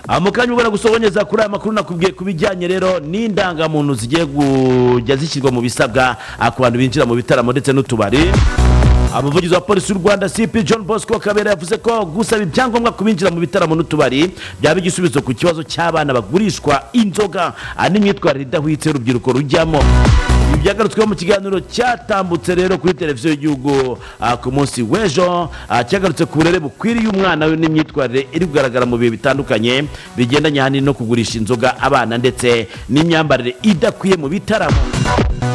Mu kanya ubona gusobonyeza kuri aya makuru nakubwiye ku bijyanye rero n'indangamuntu zigiye kujya zishyirwa mu bisabwa ku bantu binjira mu bitaramo ndetse n'utubari. Umuvugizi wa Polisi y'u Rwanda, CP John Bosco Kabera, yavuze ko gusaba ibyangombwa ku binjira mu bitaramo n'utubari byaba igisubizo ku kibazo cy'abana bagurishwa inzoga n'imyitwarire idahwitse y'urubyiruko rujyamo. Ibi byagarutsweho mu kiganiro cyatambutse rero kuri Televiziyo y'Igihugu ku munsi w'ejo, cyagarutse ku burere bukwiriye umwana we n'imyitwarire iri kugaragara mu bihe bitandukanye bigendanye ahanini no kugurisha inzoga abana ndetse n'imyambarire idakwiye mu bitaramo.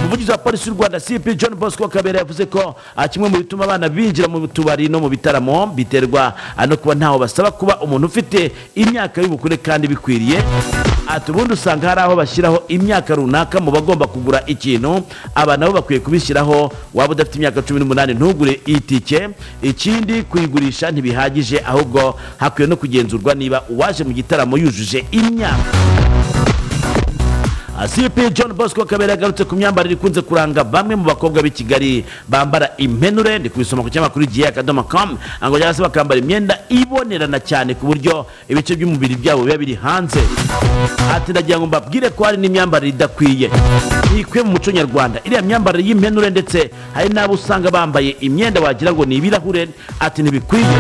Umuvugizi wa Polisi y'u Rwanda, CP John Bosco Kabera, yavuze ko kimwe mu bituma abana binjira mu tubari no mu bitaramo biterwa no kuba ntaho basaba kuba umuntu ufite imyaka y'ubukure kandi bikwiriye. Ati: "Ubundi usanga hari aho bashyiraho imyaka runaka mu bagomba kugura ikintu, aba nabo bakwiye kubishyiraho. Waba udafite imyaka 18 ntugure itike. Ikindi, kuyigurisha ntibihagije, ahubwo hakwiye no kugenzurwa niba uwaje mu gitaramo yujuje imyaka." CP John Bosco Kabera yagarutse ku myambarire ikunze kuranga bamwe mu bakobwa b'i Kigali bambara impenure. Ndi kubisoma ku kinyamakuru Igihe.com. Ngo cyangwa se bakambara imyenda ibonerana cyane ku buryo ibice by'umubiri byabo biba biri hanze. Ati: "Ndagira ngo mbabwire ko hari n'imyambarire idakwiye, ntikwiye mu muco nyarwanda, iriya myambarire y'impenure, ndetse hari n'abo usanga bambaye imyenda wagira ngo ni ibirahure." Ati: "Ntibikwiye."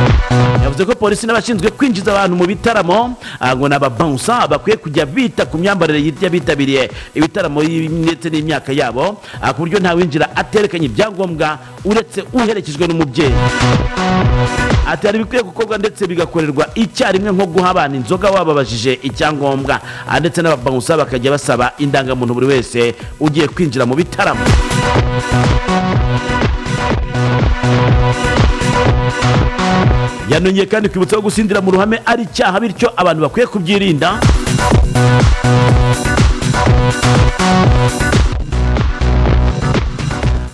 Yavuze ko polisi n'abashinzwe kwinjiza abantu mu bitaramo, ngo ni ababouncer, bakwiye kujya bita ku myambarire y'abitabiriye ibitaramo ndetse n'imyaka yabo, ku buryo ntawinjira aterekanye ibyangombwa uretse uherekejwe n'umubyeyi. Ati: "Hari ibikwiye gukorwa ndetse bigakorerwa icyarimwe, nko guha abana inzoga wababajije icyangombwa, ndetse n'ababouncer bakajya basaba indangamuntu buri wese ugiye kwinjira mu bitaramo." Yanongeye kandi kwibutsa ko gusindira mu ruhame ari icyaha, bityo abantu bakwiye kubyirinda.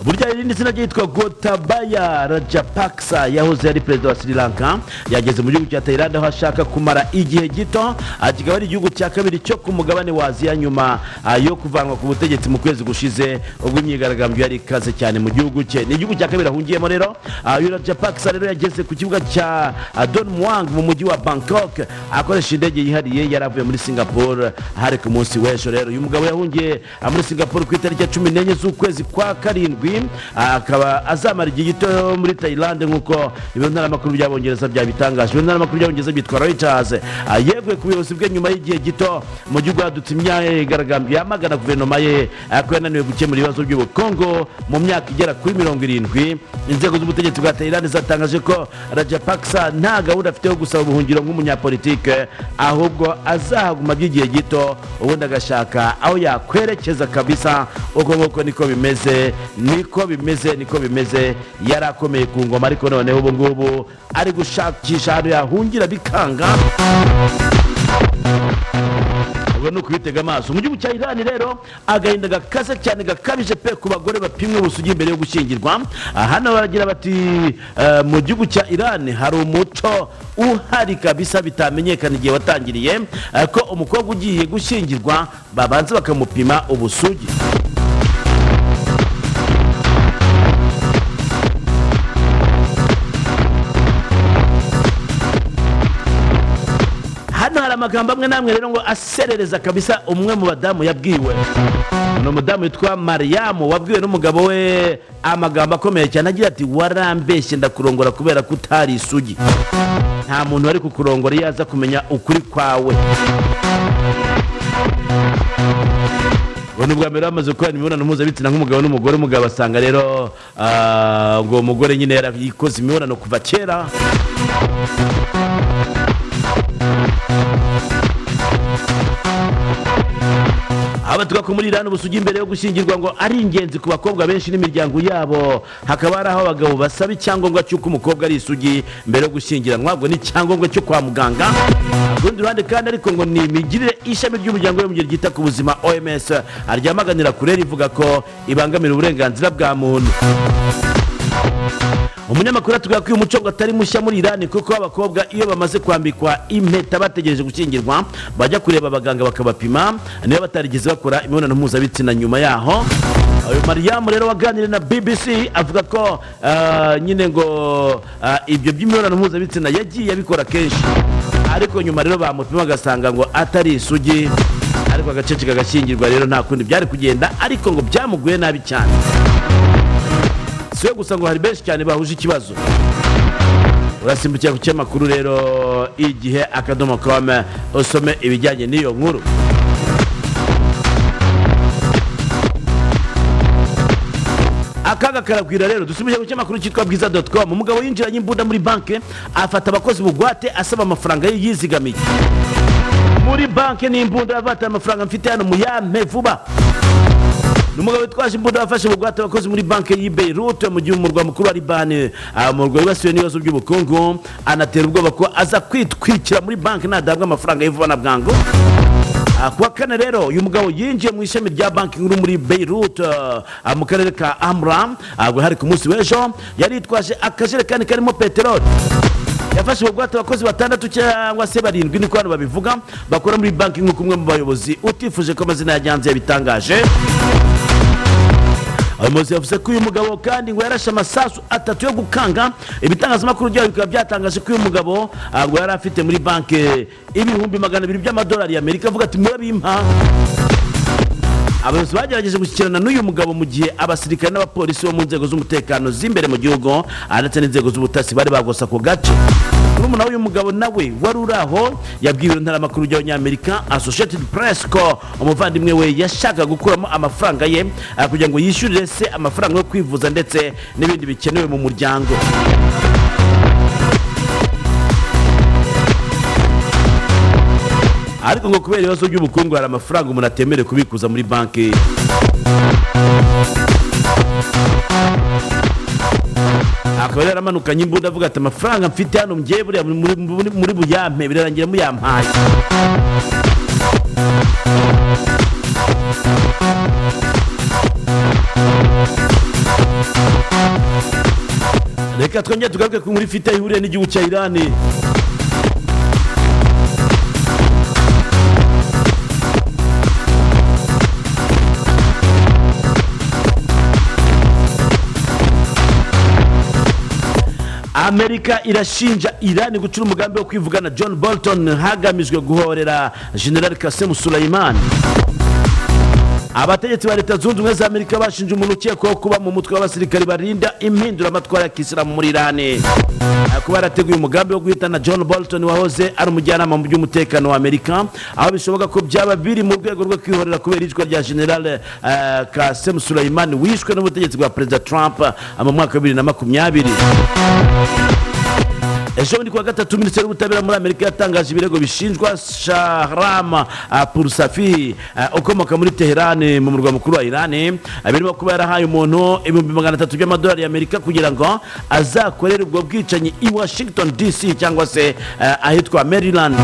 Burya irindi zina rye yitwa Gotabaya Rajapaksa, yahoze ari perezida wa Sri Lanka, yageze mu gihugu cya Thailand aho ashaka kumara igihe gito, kikaba ari igihugu cya kabiri cyo ku mugabane wa Aziya nyuma yo kuvanwa ku butegetsi mu kwezi gushize ubwo imyigaragambyo yari ikaze cyane mu gihugu cye. Ni igihugu cya kabiri ahungiyemo rero. Uyu Rajapaksa rero yageze ku kibuga cya Don Muang mu mujyi wa Bangkok akoresha indege yihariye. Yari avuye muri Singapore, hari ku munsi w'ejo. Rero uyu mugabo yahungiye muri Singapore ku itariki ya 14 z'ukwezi kwa karindwi, akaba azamara igihe gito muri Thailand nk'uko ibiro ntaramakuru by'Abongereza byabitangaje. Ibiro ntaramakuru by'Abongereza byitwa Reuters. Yeguye ku buyobozi bwe nyuma y'igihe gito mu gihugu hadutse imyigaragambyo yamagana guverinoma ye ko yananiwe gukemura ibibazo by'ubukungu mu myaka igera kuri 70. Inzego z'ubutegetsi bwa Thailand zatangaje ko Rajapaksa nta gahunda afite yo gusaba ubuhungiro nk'umunyapolitike, ahubwo azahaguma by'igihe gito ubundi agashaka aho yakwerekeza kabisa. Uko nguko niko bimeze, niko bimeze, niko bimeze. Yari akomeye ku ngoma, ariko noneho ubu ngubu ari gushakisha ahantu yahungira bikanga. Ubwo ni ukubitega amaso. Mu gihugu cya Irani rero, agahinda gakaze cyane gakabije pe ku bagore bapimwe ubusugi mbere yo gushyingirwa. Hano baragira bati mu gihugu cya Irani hari umuco uhari kabisa bitamenyekana igihe watangiriye, ko umukobwa ugiye gushyingirwa babanza bakamupima ubusugi. Hano hari amagambo amwe n'amwe rero ngo aserereza kabisa umwe mu badamu yabwiwe. Ni umudamu witwa Mariyamu wabwiwe n'umugabo we amagambo akomeye cyane agira ati: "Warambeshye ndakurongora kubera ko utari isugi. Nta muntu wari kukurongora iyo aza kumenya ukuri kwawe." Ubu ni ubwa mbere bamaze gukorana imibonano mpuzabitsina nk'umugabo n'umugore. Umugabo asanga rero ngo uwo mugore nyine yarayikoze imibonano kuva kera. Aho ko muri Irani ubusugi imbere yo gushyingirwa ngo ari ingenzi ku bakobwa benshi n'imiryango yabo, hakaba hari aho abagabo basaba icyangombwa cy'uko umukobwa ari isugi mbere yo gushyingiranwa, ngo ni icyangombwa cyo kwa muganga. Ku rundi ruhande kandi ariko ngo ni imigirire ishami ry'Umuryango w'Abibumbye ryita ku buzima, OMS, aryamaganira kure, rivuga ko ibangamira uburenganzira bwa muntu. Umunyamakuru atubwira ko uyu muco ngo atari mushya muri Irani, kuko abakobwa iyo bamaze kwambikwa impeta bategereje gushyingirwa bajya kureba abaganga bakabapima niba batarigeze bakora imibonano mpuzabitsina nyuma yaho. Uyu Mariyamu rero waganiriye na BBC avuga ko nyine ngo ibyo by'imibonano mpuzabitsina yagiye abikora kenshi. Ariko nyuma rero bamupima bagasanga ngo atari isugi, ariko agaceceka agashyingirwa. Rero nta kundi byari kugenda, ariko ngo byamuguye nabi cyane. Si we gusa, ngo hari benshi cyane bahuje ikibazo. Urasimbukira ku kinyamakuru rero Igihe.com, usome ibijyanye n'iyo nkuru. Akaga karagwira. Rero dusubije ku kinyamakuru cyitwa Bwiza.com. Umugabo yinjiranye imbunda muri banki, afata abakozi bugwate, asaba amafaranga ye yizigamiye muri banki n'imbunda. Afata amafaranga mfite hano muyampe vuba. Ni umugabo witwaje imbunda wafashe bugwate abakozi muri banki y'i Beirut, mu gihe umurwa mukuru wa Libani, umurwa wibasiwe n'ibibazo by'ubukungu, anatera ubwoba ko aza kwitwikira muri banki nadahabwa amafaranga ye vuba na bwangu. Kuwa kane rero uyu mugabo yinjiye mu ishami rya banki nkuru muri Beirut, mu karere ka Amra. Hari ku munsi w'ejo. Yari yitwaje akajerekani karimo peteroli. Yafashe bugwate abakozi batandatu cyangwa se barindwi, niko hano babivuga, bakora muri banki, nk'uko umwe mu bayobozi utifuje ko amazina yajyanze yabitangaje. Abayobozi yavuze ko uyu mugabo kandi ngo yarashe amasasu atatu yo gukanga. Ibitangazamakuru byabo bikaba byatangaje ko uyu mugabo ngo yari afite muri banki 200,000 by'amadolari y'Amerika, avuga ati: "Murabimpa." Abayobozi bagerageje gushyikirana n'uyu mugabo mu gihe abasirikare n'abapolisi bo mu nzego z'umutekano z'imbere mu gihugu, ndetse n'inzego z'ubutasi bari bagose ako gace. Murumuna w'uyu mugabo nawe wari uri aho yabwiye ibiro ntaramakuru by'Abanyamerika Associated Press ko umuvandimwe we yashakaga gukuramo amafaranga ye, kugira ngo yishyurire se amafaranga yo kwivuza ndetse n'ibindi bikenewe mu muryango. Ariko ngo kubera ibibazo by'ubukungu hari amafaranga umuntu atemerewe kubikuza muri banki. Akaba yaramanukanye imbunda avuga ati: "Amafaranga mfite hano ngiye buriya muri buyampe, birarangira muyampaye." Reka twongere tugaruke ku nkuru ifite aho ihuriye n'igihugu cya Irani. Amerika irashinja Irani gucura umugambi wo kwivugana John Bolton hagamijwe guhorera General Kasem Suleimani. Abategetsi ba Leta Zunze Ubumwe za Amerika bashinja umuntu ukekwaho kuba mu mutwe w'abasirikari barinda impinduramatwara ya kisilamu muri Irani kuba yarateguye umugambi wo guhitana John Bolton wahoze ari umujyanama mu by'umutekano wa Amerika, aho bishoboka ko byaba biri mu rwego rwo kwihorera kubera iyicwa rya General Kasem Suleimani wishwe n'ubutegetsi bwa Perezida Trump mu mwaka wa 2020. Ejo bundi kuwa gatatu, Minisiteri y'Ubutabera muri Amerika yatangaje ibirego bishinjwa Shahram Poursafi, ukomoka muri Teheran, mu murwa mukuru wa Iran, birimo kuba yarahaye umuntu 300,000 by'amadolari y'Amerika kugira ngo azakorere ubwo bwicanyi i Washington DC cyangwa se ahitwa Maryland.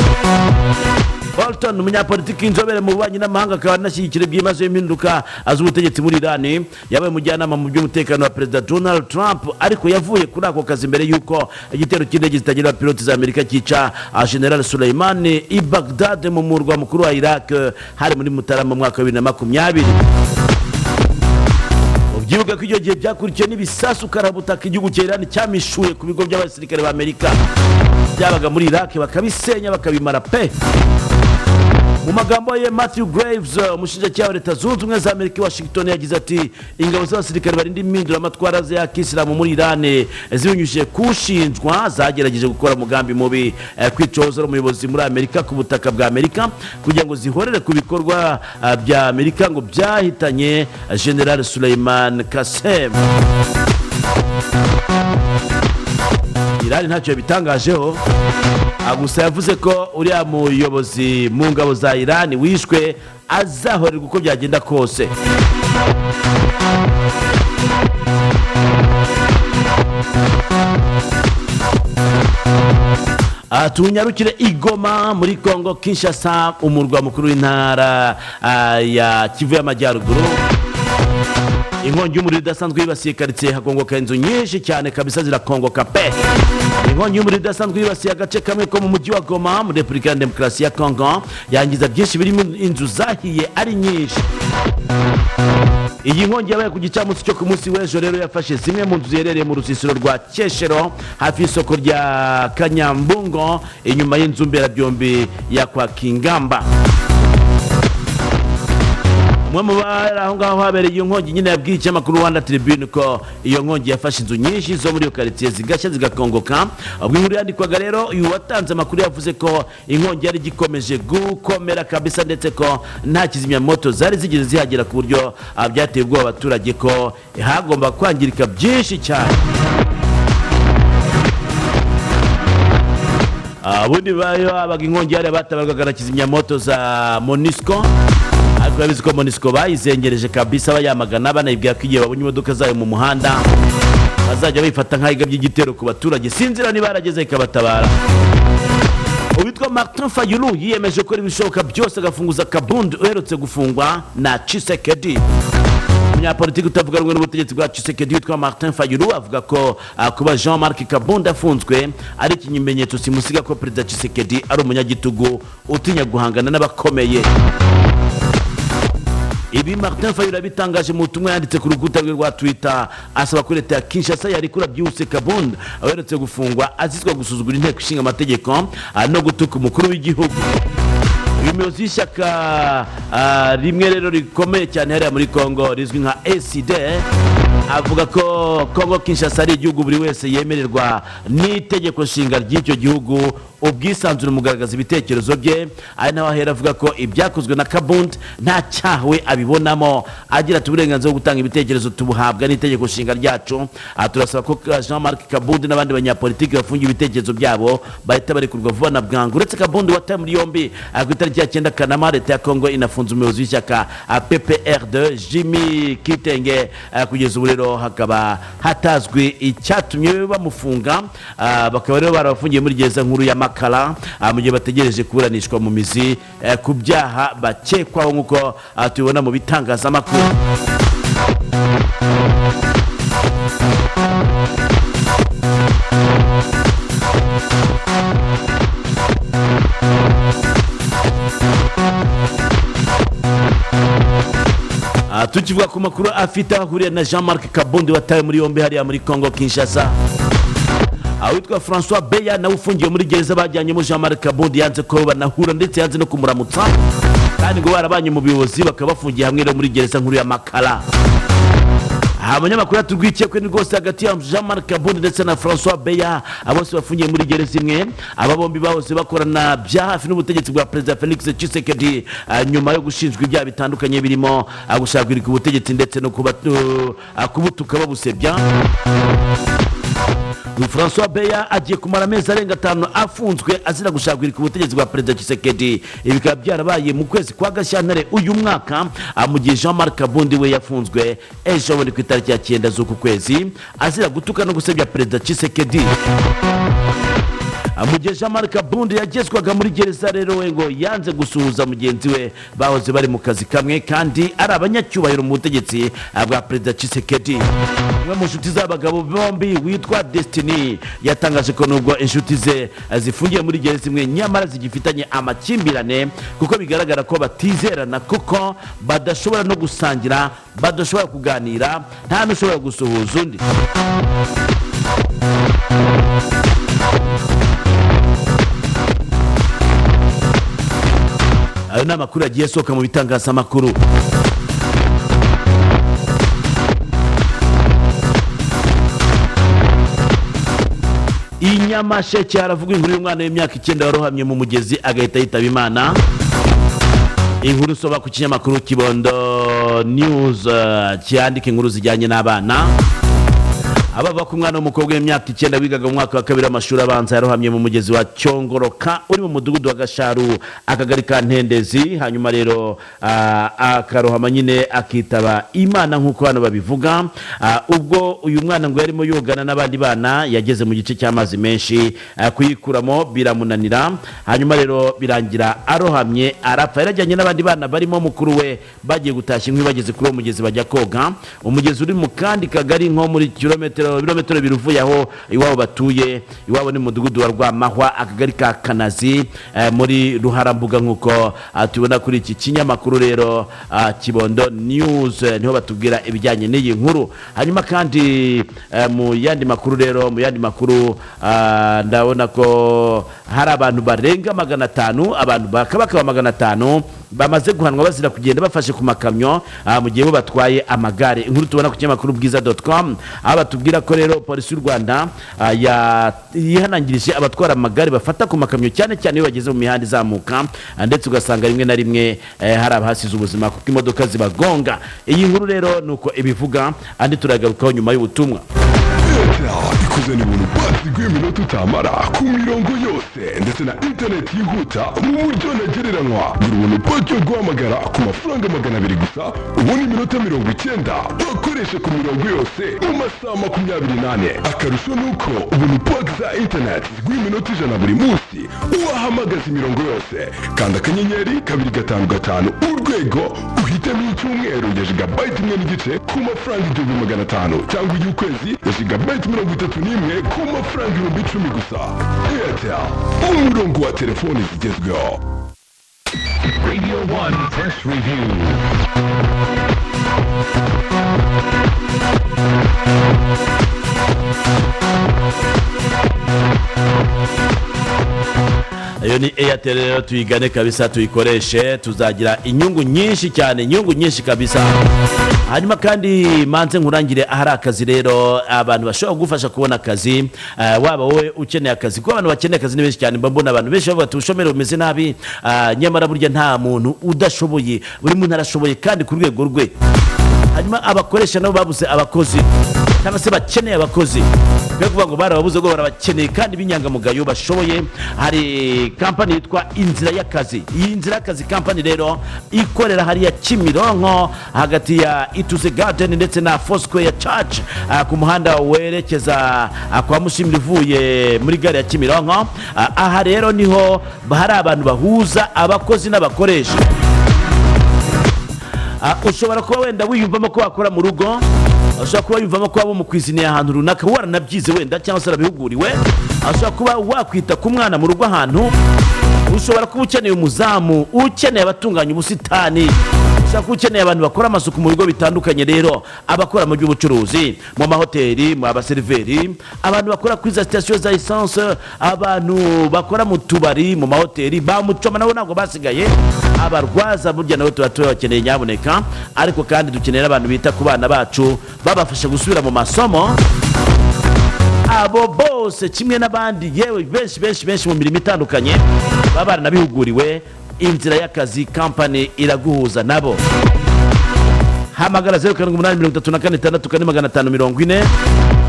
Bolton, umunyapolitiki inzobere mu bubanyi n'amahanga, akaba anashyigikira byimazeyo impinduka z'ubutegetsi muri Irani, yabaye umujyanama mu by'umutekano wa Perezida Donald Trump, ariko yavuye kuri ako kazi mbere y'uko igitero cy'indege zitagira abapilote za Amerika cyica General Suleimani i Baghdad, mu murwa mukuru wa Iraq, hari muri Mutarama mu mwaka wa 2020. Ubyibuka ko icyo gihe byakurikiwe n'ibisasu karabutaka igihugu cya Irani cyamishuye ku bigo by'abasirikare ba Amerika byabaga muri Iraq, bakabisenya bakabimara pe. Mu magambo ye, Matthew Graves, umushinjacyaha wa Leta Zunze Ubumwe za Amerika i Washington, yagize ati: "Ingabo z'abasirikare barinda impinduramatwara za kisilamu muri Irani, zibinyujije kushinjwa, zagerageje gukora umugambi mubi, kwica uwahoze ari umuyobozi muri Amerika ku butaka bwa Amerika kugira ngo zihorere ku bikorwa bya Amerika ngo byahitanye General Suleiman Kasem." Irani ntacyo yabitangajeho. Gusa yavuze ko uriya muyobozi mu ngabo za Irani wishwe azahorerwa uko byagenda kose. Tunyarukire i Goma muri Congo Kinshasa, umurwa mukuru w'intara ya Kivu y'Amajyaruguru. Inkongi y'umuriro idasanzwe yibasiye karitsiye, hakongoka inzu nyinshi cyane kabisa, zirakongoka pe. Inkongi y'umuriro idasanzwe yibasiye agace kamwe ko mu mujyi wa Goma muri Repubulika ya Demokarasi ya Congo, yangiza byinshi birimo inzu zahiye ari nyinshi. Iyi nkongi yabaye ku gicamunsi cyo ku munsi w'ejo rero, yafashe zimwe mu nzu ziherereye mu rusisiro rwa Kyeshero, hafi y'isoko rya Kanyambungo, inyuma y'inzu mberabyombi ya kwa Kingamba. Umwe mu bari aho ngaho habereye iyo nkongi nyine yabwiye ikinyamakuru Rwanda Tribune ko iyo nkongi yafashe inzu nyinshi zo muri iyo karitsiye, zigashya, zigakongoka. Ubwo inkuru yandikwaga rero, uyu watanze amakuru yavuze ko inkongi yari igikomeje gukomera kabisa, ndetse ko nta kizimyamoto zari zigeze zihagera, ku buryo byateye ubwoba abaturage ko hagomba kwangirika byinshi cyane. Ubundi bayo habaga inkongi hariya, batabarwaga na kizimyamoto za MONUSCO, ariko urabizi ko MONUSCO bayizengereje kabisa, bayamagana, banayibwira ko igihe babonye imodoka zayo mu muhanda bazajya bifata nk'ayigabye igitero ku baturage. Sinzira niba yarageze ikabatabara. Uwitwa Martin Fayulu yiyemeje gukora ibishoboka byose agafunguza Kabund uherutse gufungwa na Tshisekedi. Umunyapolitiki utavuga rumwe n'ubutegetsi bwa Tshisekedi witwa Martin Fayulu avuga ko kuba Jean Marc Kabund afunzwe ari ikimenyetso simusiga ko Perezida Tshisekedi ari umunyagitugu utinya guhangana n'abakomeye. Ibi Martin Fayulu yabitangaje mu butumwa yanditse ku rukuta rwe rwa Twitter, asaba ko leta ya Kinshasa yarekura byihuse Kabund aherutse gufungwa azizwa gusuzugura Inteko Ishinga Amategeko no gutuka umukuru w'igihugu. Uyu muyobozi w'ishyaka rimwe rero rikomeye cyane hariya muri Congo rizwi nka ECiDé avuga ko Congo Kinshasa ari igihugu buri wese yemererwa n'itegeko nshinga ry'icyo gihugu ubwisanzure mu kugaragaza ibitekerezo bye, ari naho ahera avuga ko ibyakozwe na Kabund nta cyaha we abibonamo. Agira ati: "Uburenganzira bwo gutanga ibitekerezo tubuhabwa n'itegeko nshinga ryacu. Turasaba ko Jean Marc Kabund n'abandi banyapolitiki bafungiye ibitekerezo byabo bahita barekurwa vuba na bwangu." Uretse Kabund watawe muri yombi ku itariki ya 9 Kanama, leta ya Congo inafunze umuyobozi w'ishyaka PPRD, Jimmy Kitenge. Kugeza ubu rero hakaba hatazwi icyatumye bamufunga. Bakaba rero barabafungiye muri gereza nkuru ya Makala mu gihe bategereje kuburanishwa mu mizi ku byaha bakekwaho, nk'uko tubibona mu bitangazamakuru. Tukivuga ku makuru afite aho ahuriye na Jean Marc Kabund watawe muri yombi hariya muri Congo Kinshasa, witwa Francois Beya nawe ufungiye muri gereza bajyanyemo Jean Marc Kabund yanze ko banahura, ndetse yanze no kumuramutsa, kandi ngo barabanye mu buyobozi, bakaba bafungiye hamwe rero muri gereza nkuru ya Makala. Aha abanyamakuru yatubwiye ko ni rwose hagati ya Jean Marc Kabund ndetse na Francois Beya, abo bose bafungiye muri gereza imwe. Aba bombi bahoze bakorana bya hafi n'ubutegetsi bwa Perezida Felix Tshisekedi, nyuma yo gushinjwa ibyaha bitandukanye birimo gushaka ubutegetsi ndetse no kubutuka babusebya. Uyu Francois Beya agiye kumara amezi arenga 5 afunzwe azira gushaka ubutegetsi bwa Perezida Tshisekedi. Ibi bikaba byarabaye mu kwezi kwa Gashyantare uyu mwaka, mu gihe Jean Marc Kabund we yafunzwe ejo bundi ku itariki ya 9 z'uku kwezi azira gutuka no gusebya Perezida Tshisekedi. Mu gihe Jean Marc Kabund yagezwaga muri gereza rero, we ngo yanze gusuhuza mugenzi we bahoze bari mu kazi kamwe kandi ari abanyacyubahiro mu butegetsi bwa Perezida Tshisekedi. Umwe mu nshuti z'abagabo bombi witwa Destiny yatangaje ko nubwo inshuti ze zifungiye muri gereza imwe, nyamara zigifitanye amakimbirane, kuko bigaragara ko batizerana, kuko badashobora no gusangira, badashobora kuganira, nta n'ushobora gusuhuza undi. Ayo ni amakuru yagiye asohoka mu bitangazamakuru. I Nyamasheke haravuga inkuru y'umwana w'imyaka 9 warohamye mu mugezi agahita yitaba Imana. Inkuru usoma ku kinyamakuru Kibondo News, cyandika inkuru zijyanye n'abana. Abava ku mwana w'umukobwa w'imyaka 9 wigaga mu mwaka wa kabiri w'amashuri abanza yarohamye mu mugezi wa Cyongoroka uri mu mudugudu wa Gasharu, akagari ka Ntendezi, hanyuma rero akarohama nyine akitaba Imana nk'uko hano babivuga. Ubwo uyu mwana ngo yarimo yogana n'abandi bana, yageze mu gice cy'amazi menshi, kuyikuramo biramunanira, hanyuma rero birangira arohamye arapfa. Yarajyanye n'abandi bana barimo mukuru we, bagiye gutashya inkwi, bageze kuri uwo mugezi bajya koga. Umugezi uri mu kandi kagari nko muri kilometero metero ibirometero 2 uvuye aho iwabo batuye. Iwabo ni mu mudugudu wa Rwamahwa, akagari ka Kanazi, muri Ruharambuga, nk'uko tubona kuri iki kinyamakuru rero, Kibondo News, niho batubwira ibijyanye n'iyi nkuru. Hanyuma kandi mu yandi makuru rero, mu yandi makuru, ndabona ko hari abantu barenga 500, abantu bakabakaba 500 bamaze guhanwa bazira kugenda bafashe ku makamyo mu gihe bo batwaye amagare. Inkuru tubona ku kinyamakuru bwiza.com, aho batubwira ko rero Polisi y'u Rwanda yihanangirije abatwara amagare bafata ku makamyo, cyane cyane iyo bageze mu mihanda izamuka, ndetse ugasanga rimwe na rimwe hari abahasize ubuzima kuko imodoka zibagonga. Iyi nkuru rero ni uko ibivuga, andi turagarukaho nyuma y'ubutumwa. Airtel ikuzana ubuntu bwatsi bw'iminota utamara ku mirongo yose ndetse na interineti yihuta mu buryo ntagereranywa. Gura ubuntu bwacyo yo guhamagara ku mafaranga 200 gusa, ubona iminota 90 wakoresha ku mirongo yose mu masaha 24. Akarusho ni uko ubuntu pack za interineti ziguha iminota 100 buri munsi wahamagaza imirongo yose. Kanda *255# uhitemo icyumweru ya gigabyte 1.5 ku mafaranga 1500, cyangwa iy'ukwezi ya gigabyte 31 ku mafaranga 10,000 gusa. Airtel, umurongo wa telefoni zigezweho. Radio 1 Press Review. Iyo ni Airtel rero, tuyigane kabisa, tuyikoreshe, tuzagira inyungu nyinshi cyane, inyungu nyinshi kabisa. Hanyuma kandi manze nkurangire ahari akazi rero, abantu bashobora kugufasha kubona akazi, waba wowe ukeneye akazi, kuko abantu bakeneye akazi ni benshi cyane. Mba mbona abantu benshi bavuga ati ubushomeri bumeze nabi, nyamara burya nta muntu udashoboye, buri muntu arashoboye kandi ku rwego rwe. Hanyuma abakoresha nabo babuze abakozi cyangwa se bakeneye abakozi, twe kuvuga ngo barababuze, ngo barabakeneye kandi b'inyangamugayo bashoboye. Hari kampani yitwa Inzira y'Akazi. Iyi Nzira y'Akazi kampani rero ikorera hariya Kimironko, hagati ya Ituze Garden ndetse na Foursquare Church, ku muhanda werekeza kwa Mushimire uvuye muri gare ya Kimironko. Aha rero niho hari abantu bahuza abakozi n'abakoresha. Ushobora kuba wenda wiyumvamo ko wakora mu rugo, ushobora kuba wiyumvamo ko waba umukwiziniye ahantu runaka, waranabyize wenda cyangwa se warabihuguriwe, ushobora kuba wakwita ku mwana mu rugo ahantu, ushobora kuba ukeneye umuzamu, ukeneye abatunganya ubusitani, ushobora kuba ukeneye abantu bakora amasuku mu bigo bitandukanye rero, abakora mu by'ubucuruzi, mu mahoteli, mu abaseriveri, abantu bakora kuri za sitasiyo za essence, abantu bakora mu tubari, mu mahoteli, ba mucoma nabo ntabwo basigaye, abarwaza burya nabo tuba tubakeneye nyabuneka. Ariko kandi dukeneye n'abantu bita ku bana bacu, babafasha gusubira mu masomo. Abo bose kimwe n'abandi, yewe benshi benshi benshi mu mirimo itandukanye baba baranabihuguriwe, Inzira y'Akazi kampani iraguhuza nabo. Hamagara 0783464540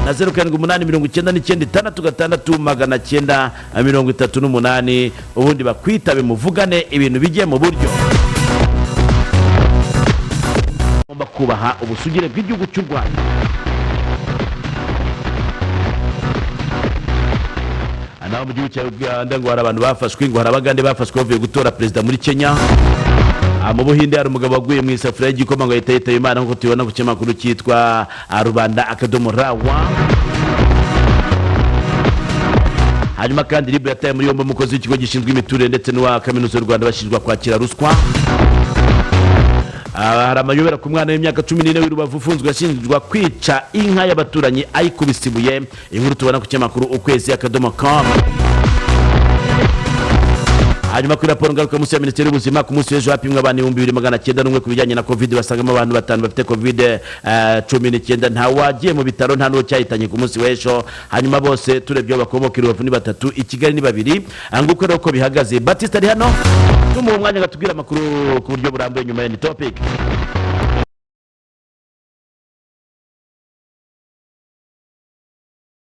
na 0789966938, ubundi bakwitabe muvugane, ibintu bijye mu buryo. Ugomba kubaha ubusugire bw'igihugu cy'u Rwanda. Naho mu gihugu cya Uganda ngo hari abantu bafashwe, ngo hari Abagande bafashwe bavuye gutora perezida muri Kenya. Mu Buhinde hari umugabo waguye mu isafuriya y'igikoma ngo ahita yitaba Imana, nk'uko tubibona ku kinyamakuru cyitwa rubanda.rw. Hanyuma kandi RIB yataye muri yombi umukozi w'ikigo gishinzwe imiturire ndetse n'uwa Kaminuza y'u Rwanda bashinjwa kwakira ruswa. Hari amayobera ku mwana w'imyaka 14 w'i Rubavu ufunzwe ashinjwa kwica inka y'abaturanyi ayikubise ibuye. Inkuru tubona ku kinyamakuru ukwezi.com. Hanyuma kuri raporo ngarukamunsi ya Minisiteri y'Ubuzima, ku munsi w'ejo hapimwe abantu 2901 ku bijyanye na Covid, basangamo abantu batanu bafite Covid 19. Nta wagiye mu bitaro, nta n'uwo cyahitanye ku munsi w'ejo. Hanyuma bose turebye aho bakomoka, i Rubavu ni batatu, i Kigali ni babiri. Nguko rero uko bihagaze. Batiste ari hano, tumuha umwanya ngo atubwire amakuru ku buryo burambuye nyuma ya ni topic.